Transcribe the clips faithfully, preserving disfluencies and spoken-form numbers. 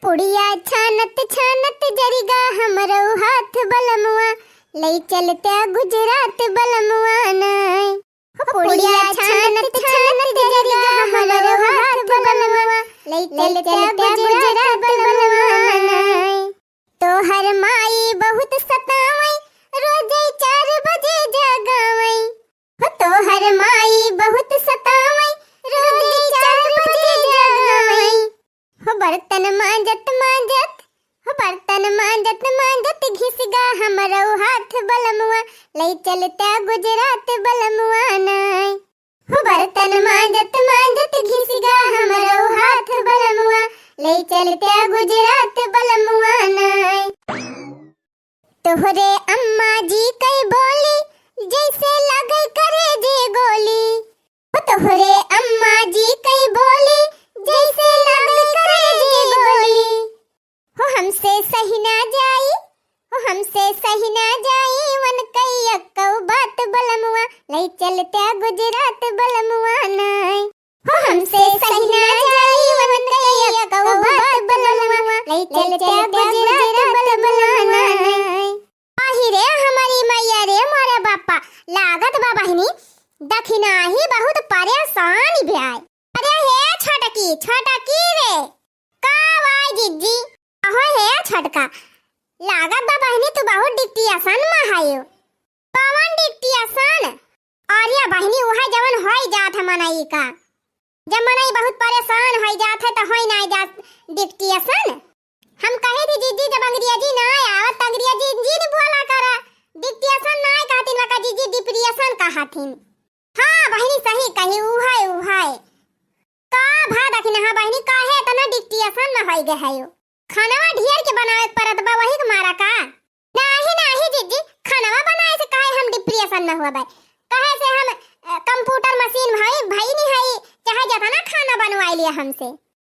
पुड़िया छानत छानत जरिगा हमरो हाथ बलमुआ, लई चलत्या गुजरात बलमुआ नाय। हो पुड़िया छानत छानत जरिगा हमरो हाथ बलमुआ, लई चलत्या गुजरात बलमुआ नाय। तोहर माई बहुत सतावै, रोजै चार बजे जगावै। हो तोहर माई बहुत सतावै, रोजै चार बजे जगावै। हो बर्तन मांजत मांजत, हो बर्तन मांजत मांजत घिसगा हमरो हाथ बलमुआ, लई चलत्या गुजरात बलमुआ नाय। हो बर्तन मांजत मांजत घिसगा हमरो हाथ बलमुआ, लई चलत्या गुजरात बलमुआ नाय। तोहरे अम्मा जी कई बोली, जैसे लागे करेजे गोली। हो तोहरे अम्मा जी कई बोली, जैसे लागे करेजे गोली। हो हमसे सही ना जाई, हो हमसे सही ना जाई, वन कई अक्कौ बात बलमुआ, लई चलत्या गुजरात बलमुआ नाय। हो हमसे सही ना जाई, वन कई अक्कौ बात बलमुआ, लई चलत्या गुजरात बलमुआ नाय। आही रे हमरी मैया रे मोरे बापा, लागत बा बहिनी, दखिनाही बहुत परेशान भ्याय। अरे हे छोटकी, छोटकी रे, का वाई जिज्जी? अहो हे छोटका, लागत बा बहिनी तू बहुत डिप्रेशन में हयो। कवन डिप्रेशन? अरे बहिनी उहे जवन होई जात है मनई का। जब मनई बहुत परेशान होई जात है त होई ना जात डिप्रेशन। हम कहे थी जिज्जी जब अंग्रेजी ना आवत त अंग्रेजी जिन बोला करा। डिप्रेशन ना कहतिन वका जिज्जी डिप्रेशन कहतिन। हाँ बहिनी सही कही उहे उहे। का भा दखिनहा बहिनी काहे इतना डिप्रेशन में होई गए हयो? खानवा ढेर के बनावे के परत बा वही के मारा का? नाही नाही जिज्जी, खानवा बनाए से काहे हम डिप्रेशन में हुआ बा? काहे से हम अ, कंप्यूटर मशीन भई भई नहीं हई, चाहे जतना खाना बनवाई लिया हमसे।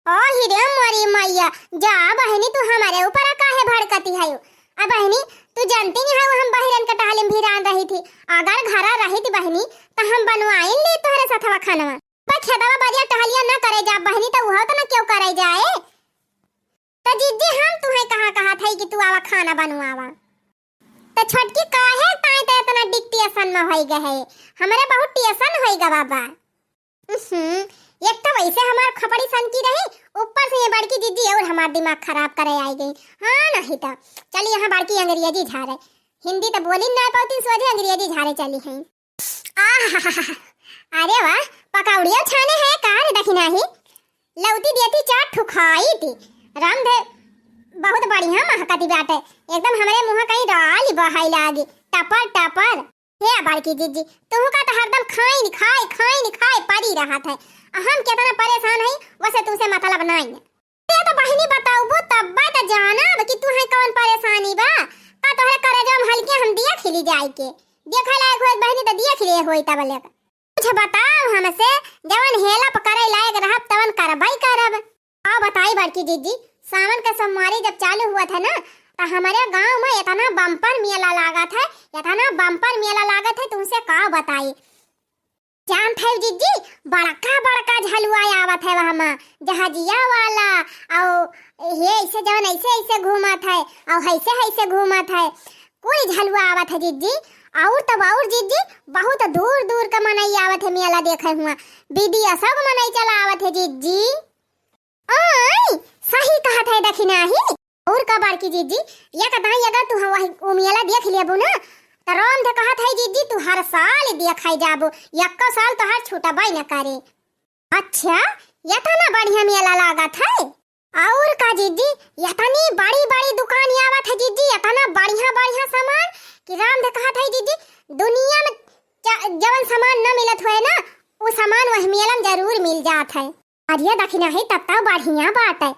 ओ हिरे मोरी मैया, जा बहिनी तू हमारे ऊपर काहे भड़कती हयो? अब बहिनी तू जानती नहीं हयो हम बहिरन के टहलिम भिरान रही थी, अगर घरा रही थी बहिनी त हम बनवाइन ली तोहरे सथवा खानवा। पर खेतवा बरिया टहलिया न करे जा बहिनी त उहो त न क्यों करे जाए। त जिज्जी हम तुहे कहा कहा थई कि तू आवा खाना बनवावा। त छोटकी काहे ताई त इतना डिप्रेशन में होई गए है? हमरे बहुत टेंशन होई गा बाबा। उहुं, एक तो वैसे हमार खपड़ी सन की रही, ऊपर से ये बड़की जिज्जी और हमार दिमाग खराब करे आई गई। हाँ नहीं तो चली यहाँ बड़की अंग्रेजी झारे, हिंदी तो बोली ना पाती, सोझे अंग्रेजी झारे चली हैं। आहाहाहा। अरे वाह, पकौड़ियो छाने है का रे दखिनाही? लौती देती चार ठुकाई थी। राम धे, बहुत बढ़िया महकती बाटे। एकदम हमरे मुँह कहीं राली बहाई लागी। टपर टपर। हे बड़की जिज्जी, तुहका तो हरदम खाइन खाए, खाइन खाए पड़ी रहत है। आ हम केतना परेशान हई, वसे तुसे मतलब नाई। ते तो बहिनी बताउबू तब्बे तो जानब कि तुहे कौन परेशानी बा। का तोहरे करेजवा में हल्के हम दिया खिली जाए के। देखे लायक होई बहिनी तो दिया खिली होई तब लेकर। कुछ बताओ हमसे, जवन हेल्प करे लायक रहब तवन करबई करब। आओ बताई बड़की जिज्जी, सावन के सोमवारी जब चालू हुआ था ना, तो हमारे गांव में इतना बम्पर मेला लागत है, इतना बम्पर मेला लागत है, तुमसे का बताई। जानत है जिज्जी, बड़का बड़का झलुआ आवत है वहाँ में, जहाजिया वाला, और ये ऐसे जवन ऐसे ऐसे घूमत है, और ऐसे ऐसे घूमत है, कोई झलुआ आवत है जिज्जी। और तब और जिज्जी, बहुत दूर दूर का मनई आवत है मेला देखे हुआ, विदेशों का मनई चला आवत है जिज्जी। आई, सही कहत है दखिनाही। और का बड़की जिज्जी, ये कहता है अगर तू वही उ मेला देख लेबू ना, तो राम धे कहत है जिज्जी तू हर साल देखे जाबू, यक्को साल तोहार छूटबे न करे। अच्छा, इतना बढ़िया मेला लागत है। और का जिज्जी, इतनी बड़ी बड़ी दुकान आवत है जिज्जी, इतना बढ़िया बढ़िया सामान कि राम धे कहत है जिज्जी दुनिया में चा-, जवन सामान न मिलत होए ना, उ सामान वही मेला में जरूर मिल जात है। अरे दखिनाही तब तो बढ़िया बात है,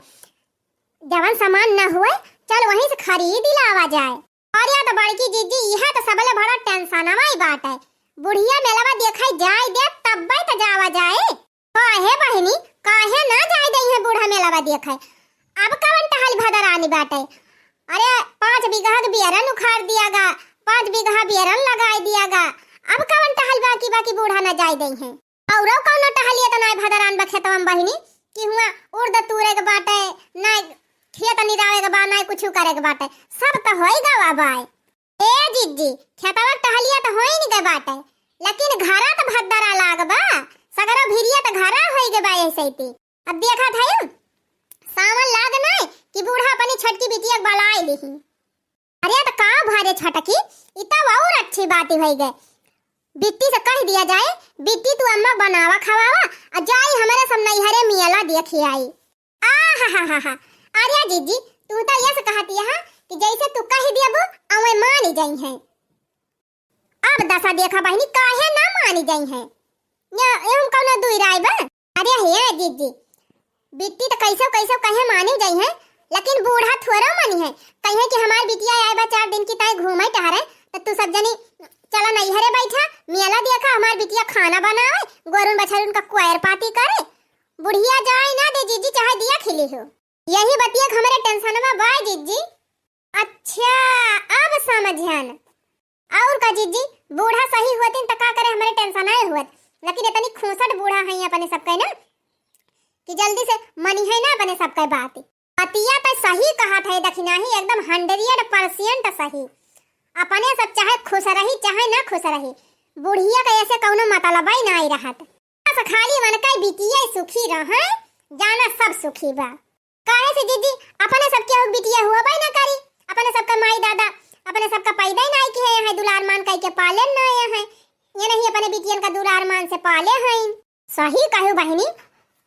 जवन सामान न हुए चल वहीं से खरीद लावा जाए। अरे तो बड़की जिज्जी यह तो सबले बड़ा टेंशनवा ही बात है, बुढ़िया मेलवा देखे जाए दे तब्बे तो जावा जाए। काहे बहिनी, काहे ना जाए दई है बूढ़ा मेलवा देखे? अब कवन टहल भदरानी बाटे? अरे पाँच बीघा के बियरन उखाड़ दिया गा, पाँच बीघा बियरन लगाए दिया गा, अब कवन टहल बाकी बाकी बूढ़ा ना जाए दई है? औरो कौनो टहलिया त नाय भदरान बा खेतवा में बहिनी, कि हुआ उर्द तूरे के बाटे, नाय खेत निरावे के बा, नाहीं कुछ करे के बाटे, सब त होई गवा बाय। ए जिज्जी, खेतवा के टहलिया त होई नहीं गए बाटे, लेकिन घरा त भद्दरा लाग बा, सगरो भिरिया त घरा होई गए बा ऐसे ही। अब देखा था यू, सावन लाग नाहीं कि बूढ़ा अपनी छोटकी बिटिया के बलाई लिही। अरे त का भरे छोटकी, इ त और अच्छी बात होई गए। बिट्टी से कह दिया जाए, बिट्टी तू अम्मा बनावा खवावा, आ जाई हमरे सब नैहरे मियला देखी आई। आ हा हा हा हा। अरे जिज्जी, तू त यस कहती है कि जैसे तू कह दियबू, अवे मानी जाई है। अब दशा देखा बहिनी, काहे ना मानी जाई है, ये, ये हम कौनो दुई राय बा। अरे हे जिज्जी, बिट्टी त कैसो कैसो कहे मानी जाई है, लेकिन बूढ़ा थोड़ा मानी है। कहे कि हमार बिटिया आए बा चार दिन की ताई घूमे टहरे, त तू सब जनी चला नैहरे बैठा, मियला देखा, हमार बिटिया खाना बनावे, गोरुन बछरुन का कोयर पाती करे। बुढ़िया जाए ना दे जिज्जी, चाहे दिया खिली हो। यही बतिया के हमरे टेंशन में बाय जिज्जी। अच्छा, अब समझन। और का जिज्जी, बूढ़ा सही होतिन त का करे, हमरे टेंशन आए हुअत, लेकिन इतनी खूंसट बूढ़ा हैं अपने सबके ना कि जल्दी से मनी है ना अपने सबके बात। बतिया त सही कहा था दखिनाही, एकदम हंड्रेड परसेंट सही। अपने सब चाहे खुश रही चाहे ना खुश रही, बुढ़िया के ऐसे कौनो मतलब ही ना आई रहत। बस खाली मन का बिटिया सुखी रहे, जाना सब सुखी बा। काहे से जिज्जी, अपने सब केहू के बिटिया हुआ बाई ना करी, अपने सबका माई दादा अपने सबका पैदा ही ना किहे हैं, दुलार मान कई के पाले ना हैं, ये नहीं अपने बिटियन का दुलार मान से पाले हैं। सही कहू बहिनी,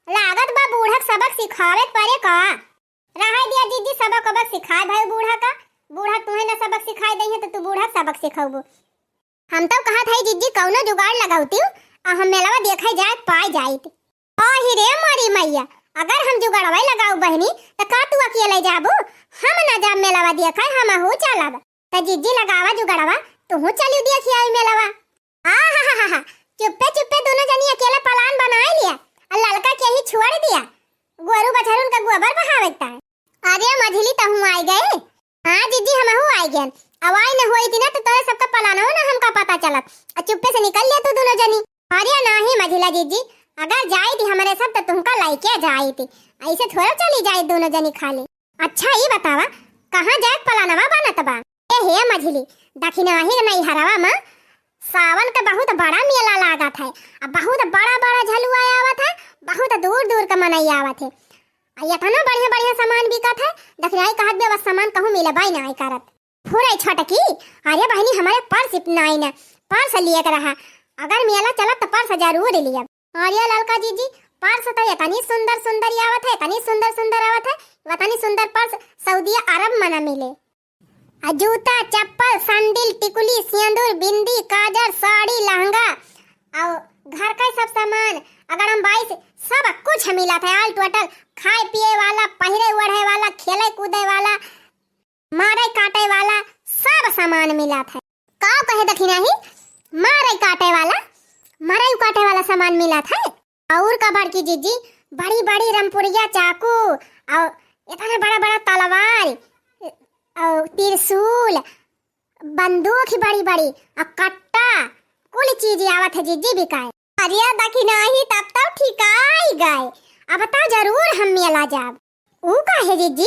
लागत बा बूढ़क सबक सिखावे के परे का। रहे दिया जिज्जी, सबक वबक सिखाए भाई बूढ़ा का, बूढ़ा तुहे ना सबक सिखाए दई है तो तू बूढ़ा सबक सिखाबू। हम तो कहत हई जिज्जी कौनो जुगाड़ लगावती, आ हम मेलवा देखे जाए पाए जाइत। आही रे मोरी मैया, अगर हम जुगाड़वा लगाऊ बहिनी, त का तू अकेले जाबू? हम ना जाब मेलवा देखे, हमहू चलब। त जिज्जी लगावा जुगाड़वा, तुहू चलियो देखी आई मेलवा। आ हा हा हा हा, चुप्पे चुप्पे दोनों जनी अकेले प्लान बनाए लिया, और ललका के ही छोड़ दिया, गोरू बछरुन का गोबर बहावे के ताई। अरे मझिली, तहूँ आई गए? हाँ जिज्जी, हमहू आई गए। अब आई न होई थी ना तो तोरे सबका प्लानो ना हमका पता चलत, और चुप्पे से निकल लिया तू दोनों जनी। अरे नाही मझिला जिज्जी, अगर जाई थी हमरे सब तो तुमका लाइके जाई थी, ऐसे थोड़ा चली जाई दोनों जनी खाली। अच्छा ई बतावा, कहाँ जाए के प्लानवा बनत बा? ए हे मझिली, दखिनाही के नैहरवा में सावन के बहुत बड़ा मेला लागत है, आ बहुत बड़ा बड़ा झलुआ आवत है, बहुत दूर दूर के मनई आवत है। आ इतना बढ़िया बढ़िया सामान बिकत है, दखिनाही कहत बे बस सामान कहूँ मिलबा ही नाई करत। फुरै छोटकी, अरे बहिनी हमरे पर्स नाई न, पर्स लिए के रहा, अगर मेला चलत तो पर्स जरूर लियब। अरे ललका जिज्जी, पर्स तो इतनी सुंदर सुंदर आवत है, इतनी सुंदर सुंदर आवत है, इतनी सुंदर पर्स सऊदिया अरब में ना मिले। आ जूता, चप्पल, सैंडल, टिकुली, सिंदूर, बिंदी, काजर, साड़ी, लहंगा, और घर का सब सामान, अगर हम बाईस, सब कुछ मिलत है, all total, खाए पिए वाला, पहिरे ओढ़े वाला, खेले कूदे वाला, मारे काटे वाला, सब सामान मिलत है। का कहे दखिनाही? मारे काटे वाला, मरई काटे वाला सामान मिलत है। और का बड़की जिज्जी, बड़ी बड़ी रमपुरिया चाकू, और इतना बड़ा बड़ा तलवार, और त्रिशूल, बंदूक ही बड़ी बड़ी, और कट्टा, कुल चीज आवत है जिज्जी बिकाए। अरे दखिनाही, तब तो ठिकाई गए, अब तो जरूर हम मेला जाब। ऊ काहे जिज्जी?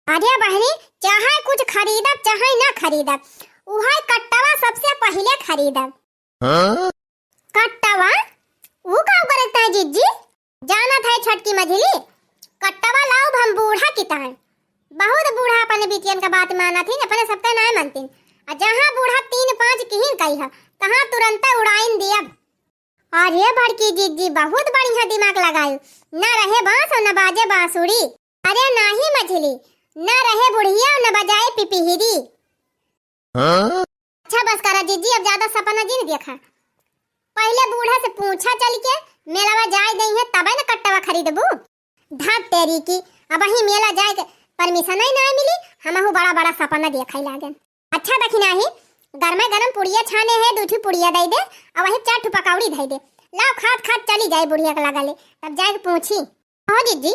अरे बहिनी, चाहे कुछ खरीदब चाहे ना खरीदब, उहे कट्टवा सबसे पहिले खरीदब। हाँ? कट्टवा? ऊ का करे के ताई जिज्जी? जानत है छोटकी मझिली, कट्टवा लाउब हम बूढ़ा की ताई। बहुत बूढ़ा अपने बिटियन का बात मानत ही, अपने सबका नाय मानतीन। आ जहाँ बूढ़ा तीन पाँच किहिन कही है, तहाँ तुरंत उड़ाइन दियब। अरे बड़की जिज्जी, बहुत बढ़िया दिमाग लगायू। न रहे बांस और न बाजे बांसुरी। अरे नाही मझिली, न रहे बुढ़िया और न बजाए पिपिहिरी। हाँ? अच्छा बस करा जिज्जी, अब ज्यादा सपना जिन देखा। पहिले बूढ़ा से पूछा चल के, मेलावा जाए दई है तबे न कट्टवा खरीदबू। धत तेरी की, अबही मेला जाए के परमिशन ही ना मिली, हमहू बड़ा बड़ा सपना देखे लागेन। अच्छा दखिनाही, गरमे गरम पुड़िया छाने है, दू ठू पुड़िया दे दे, और वही चार ठू पकौड़ी धई दे। लाओ खात खात चली जाए बुढ़िया के लगा ले, तब जाए के पूछी। हो जिज्जी,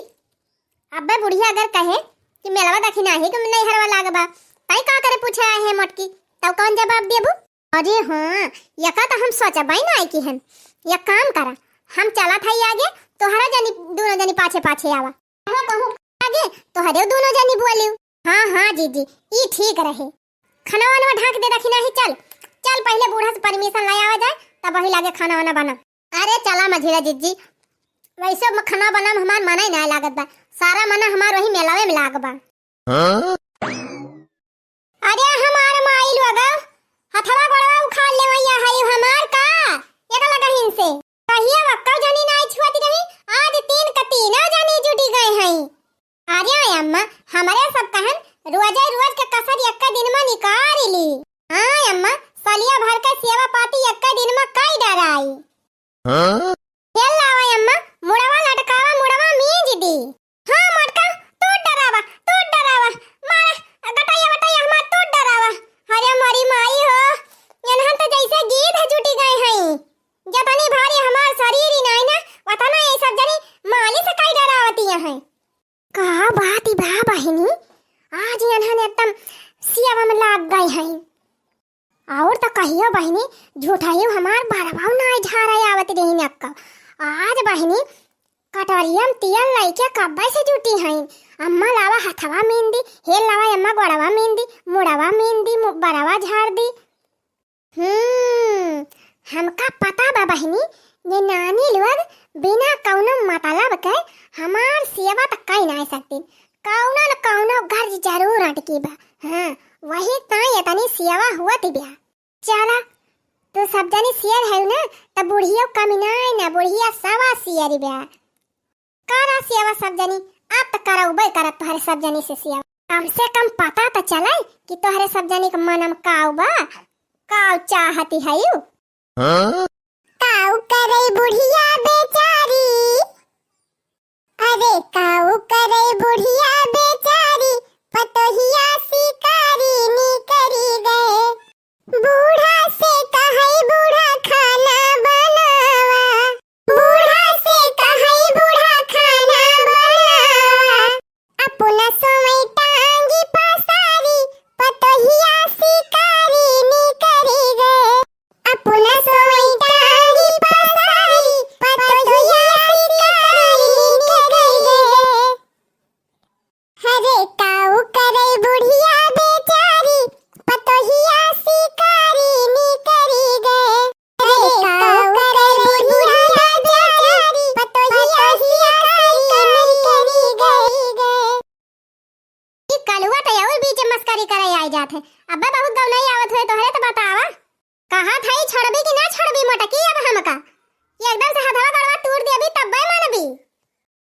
अब्बे बुढ़िया अगर कहे कि मेलवा दखिनाही के नैहरवा लाग बा, तई का करे पूछे आए है मोटकी, तब कौन जवाब देबू? अरे हाँ, यका तो हम सोचबे ना आई कि हन। एक काम करा, हम चलत हई आगे, तोहरा जनी, दोनों जनी पाछे पाछे आवा। हाँ, कहूँ आगे, तोहरे दुनो जनी बोलिउ। हाँ, हाँ जीजी, ई ठीक रहे। खाना वाना ढाक दे दखिनाही, चल, चल पहिले बूढ़ा से permission ले आवा जाए, तब वही लागे खाना वाना बना। अरे चला मझिला जीजी, वैसे म-, खाना बना में हमार मना ही ना लागत बा, सारा मना हमार वही मेलावे में लाग बा। हाँ? अरे हमार माई लोग, हथवा गोड़वा उखाड़ लेवैया हई हमार का? एक लगहिन से। कहिया वक्का जनी नाई छुअत रही, आज तीन क तीनों जनी जुटी गए हई। अरे अम्मा, हमरे सब कहन रोजे रोज के कसर एक्के दिन में निकाल ली। हाँ अम्मा, सलिया भर के सेवा पाती एक्के दिन में कई डराई। हाँ? तेल लावा अम्मा, मुड़वा लटकावा, मुड़वा मींज दी। हाँ मोटका, तू डरावा, तू डरावा, मारा गटैया वटैया हमार तू डरावा। अरे मोरी माई हो, एनहन तो जैसे गीध जुटी गए हई। जतनी भारी हमार शरीर ही नाई ना, वतना ये सब जनी मालिश कई डरावती हैं। का बात ही बा बहिनी, आज एनहन एकदम सियावा में लाग गए हैं। और त कहियो बहिनी, झूठाइयो हमार बरवाऊ नाई झारे आवत रही नक्का। आज बहिनी, कटोरिया में तेल लइके कब्बे से जुटी हईन। अम्मा लावा हथवा मीन दी, हे लावा अम्मा गोड़वा मीन दी, मुड़वा मीन दी, मु-, बरवा झाड़ दी। हम्म, हमका पता बा बहिनी, ये नानी लोग बिना कौनो मतलब के हमार सेवा त कई नाई सकतीन। कौनो न कौनो गर्ज जरूर अटकी बा। हाँ, वही ताई इतनी सेवा हुआ थी ब्या। चला, तू सब जनी शेर है ना, त बुढ़ियो कमी नाई ना, बुढ़िया सवा शेर ब्या। करा सेवा सब जनी, आप त करउबे करत तोहरे सब जनी से सेवा। कम से कम पता त चले कि तोहरे सब जनी के मनम काऊ बा, काऊ चाहती हयू। हाँ? काऊ करे बुढ़िया बेचारी, अरे काऊ करे बुढ़िया बेचारी, पतोहिया शिकारी निकरी गए। बूढ़ा से कहई बूढ़ा खाना बनावा, बूढ़ा से कहई बूढ़ा खाना बनावा। अपना सोई टांगी पसारी, पतोहिया शिकारी निकरी गए। अपना सोई टांगी पसारी, पतोहिया शिकारी निकरी गए। हरे काऊ करे बुढ़िया बेचारी, पतोहिया शिकारी निकरी गए। हरे काऊ करे बुढ़िया बेचारी, पतोहिया शिकारी निकरी गए। ई कलुआ त और बीच में मस्करी करे आई जात है। अब्बे बहुत गौनई आवत हुए तोहरे त बतावा। कहा था ई छोड़बी कि ना छोड़बी मोटकी अब हमका? ये एकदम से हथवा गड़वा तूर देबी तब्बे मनबी।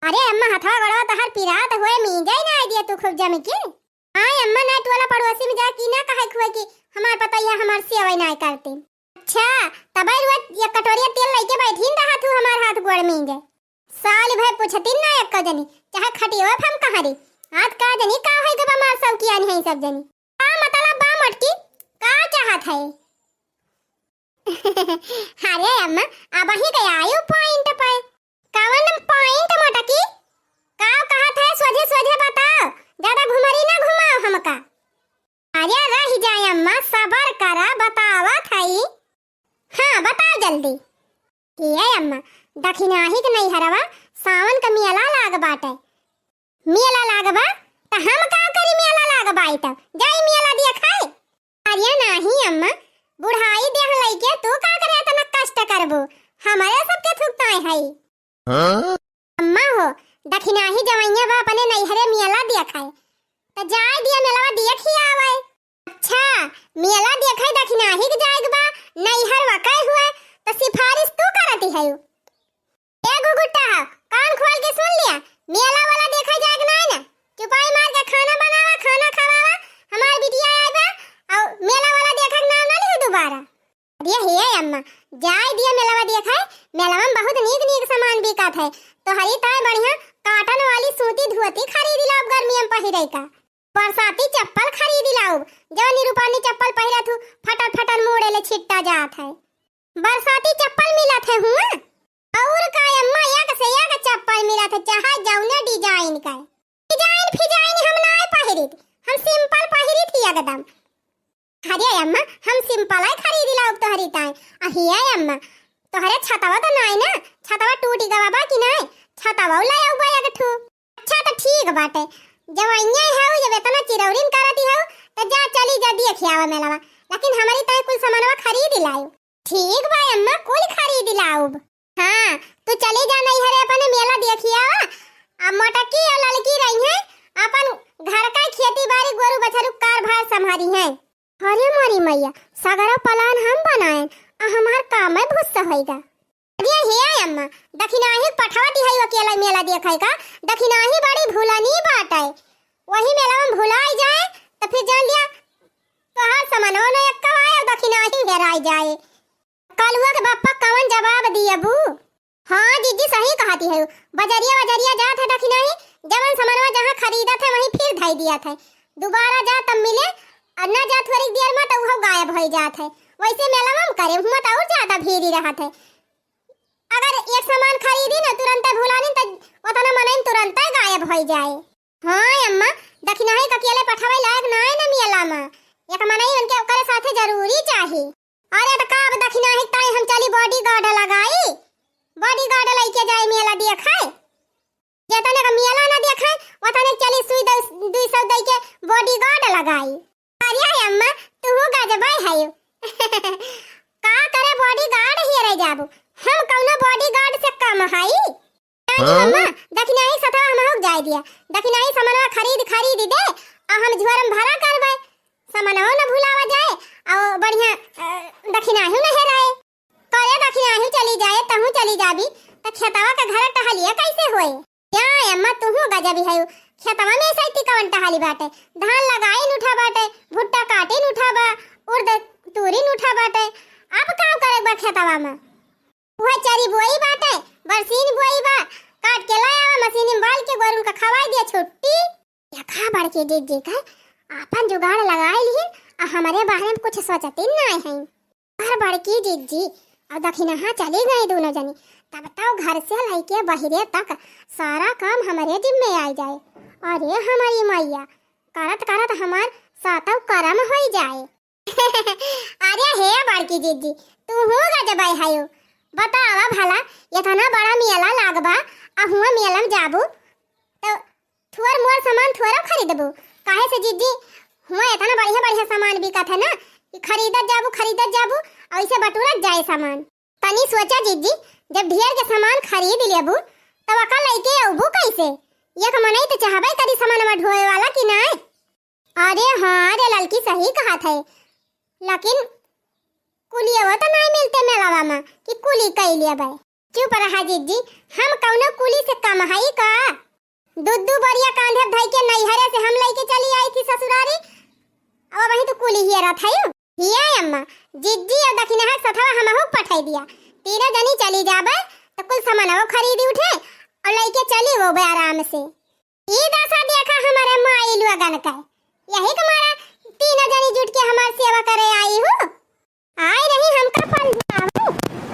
अरे अम्मा, हथवा गोड़वा तोहार पिरात होए, मींजे नाई दिया तू खूब जम के। आय अम्मा, ना टोला पड़ोसी में जा की ना कहे खुए कि हमार पतोहिया हमार सेवई नाई करती। अच्छा, तबे रोज एक कटोरिया तेल लइके बैठीन रहा तू हमार हाथ गोड़ मींजे। साल भर पूछतीन ना एक्को जनी, चाहे खटियो फम कहाँ रे। आज का जनी का होई गबा मार सब किया नहीं सब जनी। का मतलब बा मोटकी, का चाहत है? अरे अम्मा, अबही गया आयु point पे। कवन point मोटकी? का कहत है, सोझे सोझे बताओ, ज्यादा घुमरी ना घुमाओ हमका। अरे रह जाए अम्मा, सबर करा, बतावत हई। हाँ, बताओ जल्दी। ए अम्मा, दखिनाही के नैहरवा सावन का मेला लाग बाटे। मेला लाग बा? त हम का करी मेला लाग बाई त? जाई मेला देखाई? अरे नाही अम्मा, बुढ़ाई देह लइके तू का करे इतना कष्ट करबू? हमरे सबके थुकताए हई। हाँ? अम्मा हो, दखिनाही जवैया बा अपने नैहरे मेला देखाए। त जाए दिया मेलवा देख ही आवे। अच्छा, मेला देखे दखिनाही के जाए के बा, नैहर वकै हुए, त सिफारिश तू करती है? ए गुगुट्टा, कान खोल के सुन लिया, मेला वाला देखा जाए के नाई ना। चुपाई मार के खाना बनावा, खाना खवावा, हमार बिटिया आए बा, और मेला वाला देखे के नाम ना लिहे दोबारा। अरे हे अम्मा, जाए दिया मेलवा देखे, मेलवा में बहुत नीक नीक सामान बिकात है। तोहरी ताई बढ़िया cotton वाली सूती धोती खरीद लाओ गर्मिया में पहिरे का। बरसाती चप्पल खरीद लाओ, जौन निरूपानी चप्पल पहिरत हूँ, फटल फटल मोड़े ले छिट्टा जात है। बरसाती चप्पल मिलत है हुआ? और का अम्मा, एक से एक चप्पल मिलत है, चाहे जौने design का। Design फिजाइन हम नाय पहिरित, हम simple पहिरित ही एकदम। अरे अम्मा, हम simple ही खरीद लाओ तोहरी ताई। अहिए अम्मा, तोहरे छतवा तो नाय ना, छतवा टूटी गवा बा कि नाय? छतवा ले आऊ बा एक ठू। अच्छा तो ठीक बाटे, जब अइया हऊ, जब एतना चिरौरिन करती हऊ, त जा चली जा देखि आवा मेलवा। लेकिन हमरी ताई कुल सामानवा खरीद लायू। ठीक बा अम्मा, कुल खरीद लाउब। हाँ, तू चली जा नैहरे अपने मेला देखि आवा। आ मोटकी और ललकी रही हैं, अपन घर का खेती बारी गोरू बछरू कार भार संभारी हैं। अरे मोरी मैया, सगरो plan हम बनाएन, आ हमार कामे भुस्सा होइगा। अरे हे अम्मा, दखिनाही पठवती है अकेला मेला देखे का, दखिनाही बड़ी भूलनी बाटे। वही मेला में भुलाई जाए, त फिर जान लिया, तोहार समनवा न एक्का आए, दखिनाही हेराई जाए। कलुआ के बापा कवन जवाब दियबू? हाँ जिज्जी, सही कहती है। बजरिया बजरिया जात है दखिनाही, जवन समनवा जहाँ खरीदत है वहीं फिर धई दियत है। दोबारा जा तब मिले, और ना जा थोड़ी देर में तो उहो गायब हो जात है। वैसे मेला में करे हुआ तो और ज्यादा भीड़ ही रहत है। अगर एक सामान खरीदी ना तुरंत भुलानी तो उतना मनई तुरंत गायब हो जाए। हाँ अम्मा, दखिनाही का अकेले पठावे लायक ना है ना मेला में। एक मनई उनके ओकरे साथे जरूरी चाही। अरे त का अब दखिनाही ताई हम चली bodyguard लगाई? Bodyguard लइके जाए मेला देखे? जेतने का मेला ना देखे, ओतने चली सुई दे, दुई सौ दे के bodyguard लगाई। अरे अम्मा, तू गजबे है। का करे bodyguard हेरे जाबू? हम कौनो bodyguard से कम हई? जानी हाँ? अम्मा, दखिनाही सथवा हमहू के जाए दिया। दखिनाही समनवा खरीद, खरीद दे, आ हम झोरम भरा करबे। समनवा न भुलावा जाए, आ बढ़िया, अ, दखिनाही न हेराए। करे दखिनाही चली जाए, तहू चली जाबी, त खेतवा के घर टहलिया कैसे होए? या अम्मा, तुहू गजबी है। खेतवा में सैती कवन टहली बाटे? धान लगाई न उठा बाटे, भुट्टा काटी न उठा बा, उर्द तूरी न उठा बाटे। अब का करे बा खेतवा में? उहे चरी बोई बाटे, बरसीन बोई बा, काट के लाया बा, मशीन में बाल के गोरुन का खवाई दिया, छुट्टी। देखा बड़की जिज्जी का, आपन जुगाड़ लगाई लिहिन, आ हमरे बारे में कुछ सोचती नाय है। पर बड़की जिज्जी, और दखिनहा चली गई दोनों जनी, तब तो घर से लइके बहिरे तक सारा काम हमरे जिम्मे आई जाए। अरे हमारी मैया, करत करत हमार सातव करम होई जाए। अरे हे बड़की जिज्जी, तू हो गजबै हयो। बतावा भला, इतना बड़ा मेला लागबा, आ हुआ मेला में जाबू, तो थोर मोर सामान थोरो खरीदबू। काहे से जिज्जी, हुआ इतना बढ़िया बढ़िया सामान बिकत है ना, कि खरीदत जाबू, खरीदत जाबू, और इसे बटुरत जाए सामान। तनी सोचा जिज्जी, जब ढेर के सामान खरीद लेबू, तब अका लइके अबू कैसे? एक मनई तो चाहबे करी सामानवा ढोए वाला कि नाय? अरे हाँ रे ललकी, सही कहत है, लेकिन कुलियवा तो नाय मिलते मेलावा में कि कुली कई लेबै। चुप रहा जिज्जी, हम कौनो कुली से कम हई का? दू दू बोरिया कांधे धई के नैहरे से हम लइके चली आई थी ससुरारी, अब वहीं तो कुली हेरत है। हिया अम्मा, जिज्जी और दखिनहा के सथवा हमहू पठाई दिया, तीनों जनी चली जाबै तो कुल सामानवा खरीदी उठे और लइके चली वो आराम से। ई दशा देखा हमारे माई लोगन का, यही के मारा तीनों जनी जुट के हमार सेवा करे आई हो। आई रही हमका पल जावे।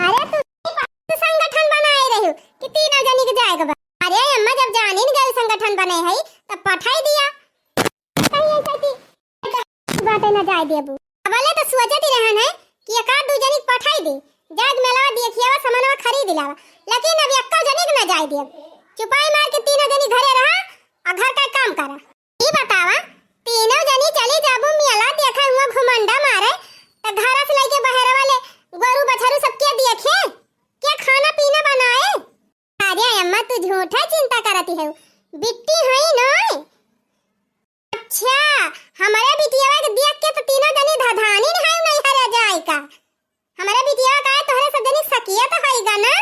अरे तू, तू संगठन बनाए रही कि तीनों जनी के जाए के बा। अरे अम्मा, जब जानी न गए संगठन बने है तब पठाई दिया। कहीं ऐसा कि बाटे न जाए देबू। अबले तो सोचत ही रहन है कि एक आध दू जनी के पठाई दी, जाए के मेलावा देखियावा, सामानवा खरीद लावा, लेकिन अब एक्को जनी के न जाए देब। चुपाई मार के तीनों जनी घरे रहा और घर का काम करा। ई बतावा, तीनों जनी चली जाबू मेला देखे हुआ घुमंडा मारे, त घर से लेके बहरे वाले गोरू बछरू सब के देखे, के खाना पीना बनाए? अरे अम्मा, तू झूठा चिंता करती है, बिट्टी है ना। अच्छा, हमारे बिटिया के देख के तो तीनों जनी धधानी नहीं है, नहीं हरा जाए का। हमारे बिटिया का है, तोहरे सब जनी सकिया तो होइगा ना।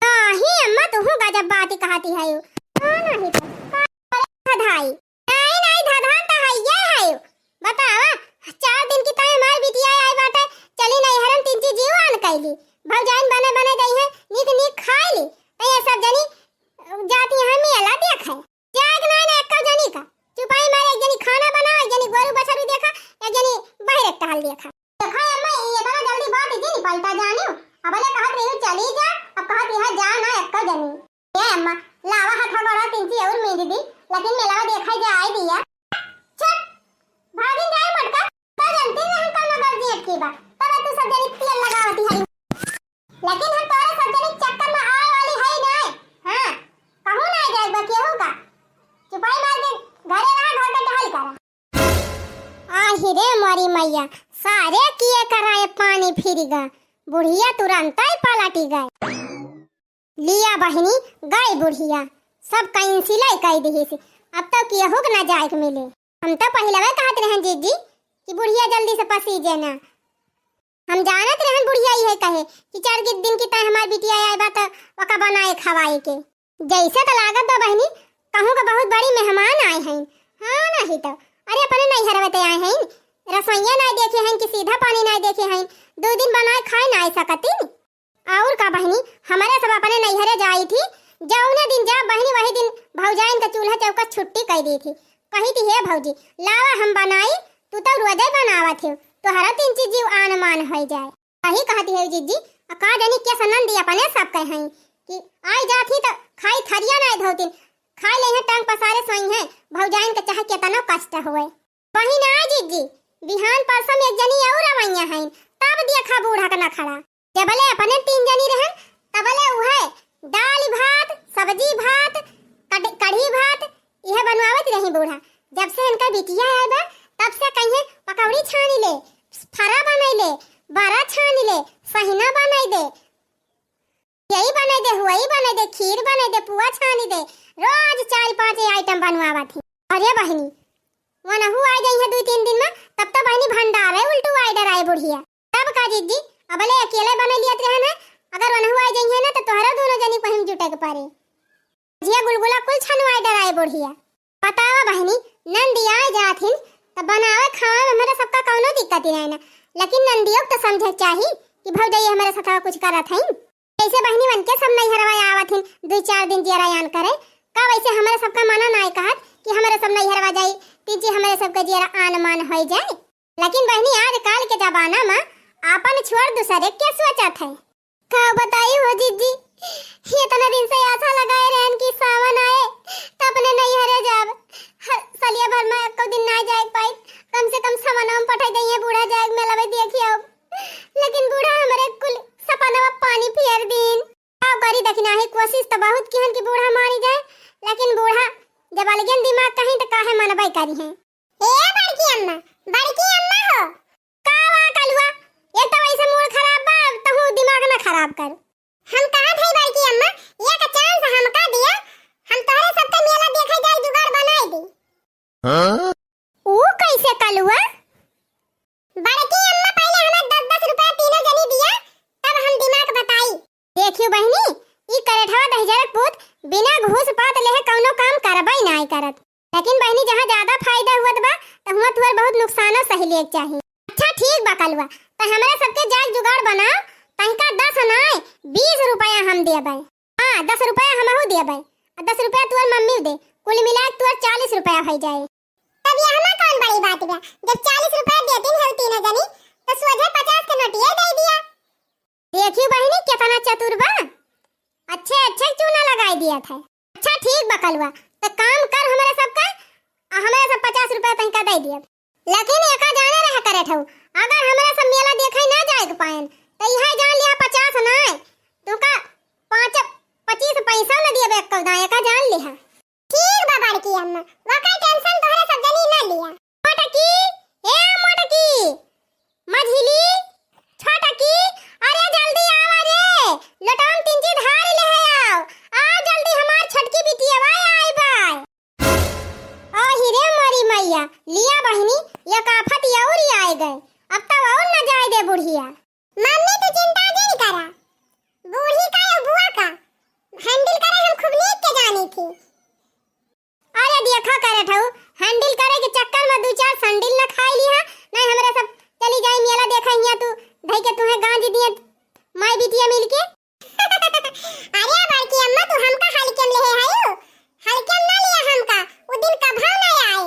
नाही अम्मा, तुहू गजब बात कहती है। हाँ, नाही तो का करे धधाई? नाही, नाही, धधान तो है, ये है। बतावा, चार दिन की ताई हमार बिटिया आई बाटे, चली नैहरन तीन चीज जीवान कैली। भौजाइन बने बने गई है, नीक नीक खाई ली। तो ये सब जनी जाती है मेला देखे। जाए के नाही ना एक्को जनी का। चुपाई मारे एक जनी खाना बनाओ, एक जनी गोरू बछरू देखा, एक जनी बहरे टहल देखा। देखा अम्मा, ये इतना जल्दी बात इजी नहीं पलटा जानियो। अब ले कहत रही चली जा, अब कहत यहाँ जा ना एक्को जनी। ए अम्मा, लावा हाथ गोड़ा तिनची और मीज दी, लेकिन मेलावा देखा जाए दिया। छट, भागिन जाए मटका, तो जनती नहीं कौनो गलती अटकी बा, तब तू सब जनी तेल लगावती है। लेकिन हम तोरे सब जनी चक्कर में आए वाली है नहीं। हाँ, कहूँ ना जाए बा केहू का। चुपाई मार के घरे अरे मोरी मैया, सारे किए कराए पानी फिर गा, बुढ़िया तुरंतै पलटी गए। लिया बहिनी, गए बुढ़िया, सब कैंसिलै कइ दिहिस। अब तौ केहू क न जाए क मिले। हम तौ पहिलवै कहत रहन जिज्जी कि बुढ़िया जल्दी से पसीजे ना। हम जानत रहन बुढ़िया इहै कहे कि चार के दिन की तय हमार बिटिया आए बा त ओका बनाए खवाए के। जैसे त लागत बा बहिनी, कहूँ क बहुत बड़ी मेहमान आए हैं। हाँ, नहीं तौ। अरे, अपने नैहरवै तै आए हैं, रसोइया नाहीं देखे हैं कि सीधा पानी नाहीं देखे हैं, दुइ दिन बनाए खाए नाहीं सकतिन। अउर का बहिनी, हमरे सब अपने नैहरे जाइत ही, जौने दिन जा बहिनी वही दिन भौजाइन क चूल्हा चौका छुट्टी कइ दीत ही। कहित ही, "हे भौजी, लावा हम बनाई, तू तौ रोजै बनावत ही, तोहरौ तीन चीज जीव आन मान होइ जाए।" वही कहत ही, "हे जिज्जी, अ का जानी के सनन दी अपने सब कहे हैं कि आइ जात ही तौ खाई थरिया नाहीं धोतिन, खाइ लेइहैं टंग पसारे सोइहैं, भौजाइन क चाहे केतनो कष्ट होए।" बहिन, आ जिज्जी, बिहान परसों में एक जनी अउर अवइया हइन, तब देखा बूढ़ा क नखरा। जबले अपने तीन जनी रहन, तबले उहै दाल भात, सब्जी भात, कढ़-, कढ़ी भात, इहै बनवावत रही बूढ़ा। जब से इनका बिटिया आए बा, तब से कहिहैं पकौड़ी छानी ले, फरा बनाइ ले, बरा छानी ले, सहिना बनाइ दे, यही बनाइ दे, हुआई बनाइ दे, खीर बनाइ दे, पुआ छानी दे, रोज चार पाँच item बनवावत ही। अरे बहिनी, वनहू आइ जइहैं दुइ तीन दिन में, तब तौ बहिनी भंडारै उल्टू आइ डराए बुढ़िया। तब का जिज्जी, अबले अकेले बनाइ लियत रहन है, अगर वनहू आइ जइहैं ना तौ तोहरौ दुनो जनी क वही में जुटे क परे। जिया गुलगुला कुल छनवाए डराए बुढ़िया। बतावा बहिनी, नंदी आइ जात हिन, त बनावे खावे में हमरे सबका कौनो दिक्कत ही नाहीं ना, लेकिन नंदियो क तौ समझे क चाही कि भौजइया हमरे साथ कुछ करत हइन। जैसे बहिनी वनके सब नैहरवा आवत हिन, दुइ चार दिन जियरा आन करे, का वैसे हमरे सबका मना नाहीं कहत कि हमरे सब नैहरवा जाई, तीन चीज हमरे सबके जियरा आन मान होइ जाए। लेकिन बहिनी, आजकाल के जमाना में आपन छोड़ दूसरे के सोचत है। का बताई हो जिज्जी, एतना दिन से आसा लगाए रहन कि सावन आए त अपने नैहरे जाब। ह-, सलिया भर में एको दिन नाहीं जाए पाई, कम से कम सावनवा में पठाई दइहैं बूढ़ा जाए मेलवै देखि आउब। लेकिन बूढ़ा हमरे कुल सपनवा पानी फेर दीन। का करी, देखी नाही, कोशिश त बहुत किहन कि बूढ़ा मानी जाए, लेकिन बूढ़ा जब अलगेन दिमाग कहीं त काहे मनबै करिहैं। ए बड़की अम्मा, बड़की अम्मा हो। का बा कलुआ, एक त वैसे मूड खराब बा, तहूँ दिमाग ना खराब कर। हम कहत हई बड़की अम्मा, एक chance हमका दिया, हम तोहरे सबके मेला देखे जाए जुगाड़ बनाई दी। हाँ? ऊ कैसे कलुआ? बड़की अम्मा, पहिले हमें दस दस रुपया तीनों जनी दिया, तब हम दिमाग बताई। देखियो बहिनी, ई करेठवा दहिजरक पूत बिना घूस पात लेहे कौनो काम करबई नाई करत। लेकिन बहिनी, जहाँ ज्यादा फायदा हुअत बा, तहुआँ तुहर बहुत नुकसानो सही लेक चाही। अच्छा ठीक बा कलुआ, त हमरा सबके जाए जुगाड़ बनाओ, तनिका दस नाई, बीस रुपया हम देबै। हाँ, दस रुपया हमहू देबै, आ दस रुपया तुहर मम्मी दे, कुल मिला के तुहर चालीस रुपया होइ जाए। तब ये हमा कौन बड़ी बात बा? जब चालीस रुपया देतिन हऊ तीनों जनी, त सोझे पचास के नोटिये दे दिया। देखियो बहिनी, केतना चतुर बा, अच्छे अच्छे चूना लगाई दिया था। अच्छा ठीक बा कलुआ, त काम कर हमरा सबका, आ हमरा सब पचास रुपया तनिका दे दिया। लेकिन एका जाने रहे करेठऊ, अगर हमरा सब मेला देखे ना जाए के पाएन, त इहे जान लिहा पचास नाय, तुका पाँच, पच्चीस पैसा न दियबे एक्को दाएं, एका जान लिहा। ठीक बा बड़की अम्मा, वका tension तोहरे सब जनी ना लिया। मोटकी, ए मोटकी, मझिली, छोटकी, अरे जल्दी आवा रे, लोटवा में तीन चीज धार ले आओ, आओ जल्दी, हमार छोटकी बिटिया आई बाय। आहि रे मोरी मैया, लिया बहिनी, एक आफत अउर आए गए। अब तब अउर न जाए दे बुढ़िया। मम्मी, तू चिंता जिन करा, बूढ़ी का या बुआ का handle करे हम खूब नीक के जानी थी। अरे देखा करेठऊ, handle करे के चक्कर में दू चार संडिल न खाई लिहा, नहीं हमरे सब चली जाई मेला देखा, हियाँ तू धई के तुहे गांज दिए माई बिटिया मिल के। अरे बड़की अम्मा, तू हमका हल्के में लेहे हयू? हल्के में ना लिया हमका, उ दिन कभो ना आए।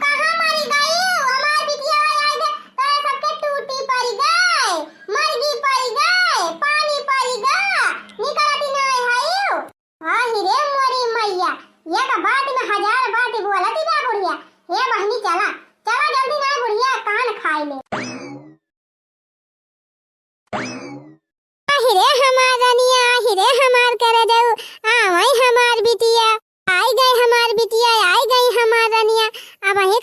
कहाँ मरी गई? हमार बिटिया आए आए दे, तोरा सबके टूटी पड़ी गए, मरगी पड़ी गए, पानी पड़ी गए, निकलती नहीं हयू। आहि रे मोरी मैया, एक बात में हजार बात बोलत बा बुढ़िया। हे बहिनी चला, चला जल्दी ना बुढ़िया कान खाई ले। आहि रे हमार रनिया, आहि रे हमार करजऊ, आवई हमार बिटिया, आई गई हमार बिटिया, आई गई हमार रनिया। अब वही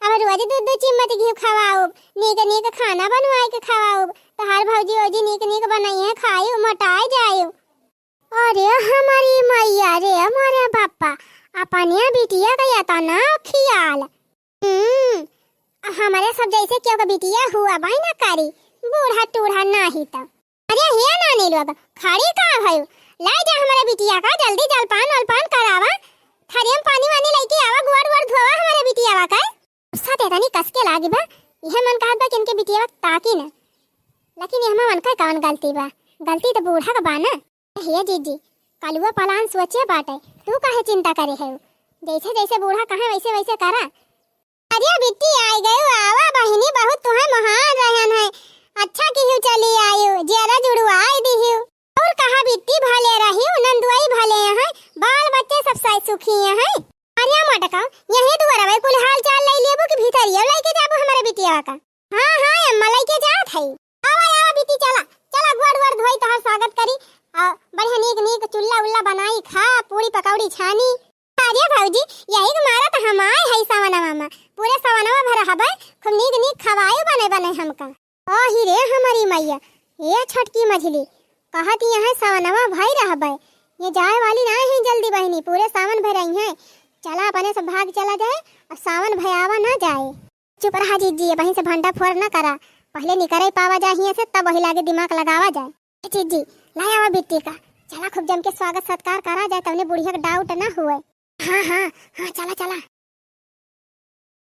और रोज दू दू चिम्मच घी खवाउब, नीक नीक खाना बनवाए के खवाउब। तोहार भौजी ओजी नीक नीक बनइहे, खाइउ, मोटाए जाइउ। अरे हमारी मैया रे, मोरे बापा, अपने बिटिया का एतना खियाल। हम्म, हमरे सब जैसे केहू के बिटिया हुआ भाई ना करी, बूढ़ा टूढ़ा नाही तो। अरे हे नानी लोग, खड़ी का भयू? लाई जा हमरे बिटिया का, जल्दी जलपान वलपान करावा, थरिया में पानी वानी लइके आवा, गोड़ वोड़ धोवा हमरे बिटियावा का। गुस्सा ते तनी कस के लागी बा, इहे मन कहत बा कि इनके बिटियावा ताकी न, लेकिन एहमा मन का कवन गलती बा? गलती तो बूढ़ा का बा ना। हे जीजी, कलुआ पलान सोचे बाटे, तू काहे चिंता करे है? जैसे जैसे बूढ़ा कहे वैसे वैसे करा। अरे बिट्टी, आइ गयू, आवा बहिनी, बहुत तुहे मोहान रहन है। अच्छा किहू चली आयू, जियरा जुड़वाई दिहू। और कहा बिट्टी, भले रहियो, नंदुआई भले हैं, बाल बच्चे सब साई सुखी हैं। अरे मोटका, यही दुआरवे कुल हाल चाल ले लेबू कि भीतरिया लेके जाबू हमरे बिटिया का? हाँ, हाँ, अम्मा लेके जात है। आवा, आवा बिट्टी, चला, चला, गोड़ वोड़ धोई, तोहार स्वागत करी। आ, बढ़िया नीक नीक चुल्ला उल्ला बनाई, खा, पूरी पकौड़ी छानी। अरे भौजी, यही के मारा तो हम आए है सवनवा में। पूरे सवनवा भर रहबे, खूब नीक नीक खवायु बने बने हमका। ओ ही रे हमारी मैया, ये छोटकी मझली, कहत यहाँ सवनवा भई रहबे। ये जाए वाली ना है जल्दी बहिनी, पूरे सावन भर रही हैं। चला अपने से भाग चला जाए, अब सावन भयावा ना जाए। चुप रहा जीजी, अबहीं से भंडा फोर ना करा, पहले निकरे पावा जा हियां से, तब वही लागे दिमाग लगावा जाए। ए जीजी, लाई आवा बिट्टी का, चला खूब जम के स्वागत सत्कार करा जाए, तवने बुढ़िया के डाउट ना हुए। हाँ, हाँ, हाँ, चला, चला।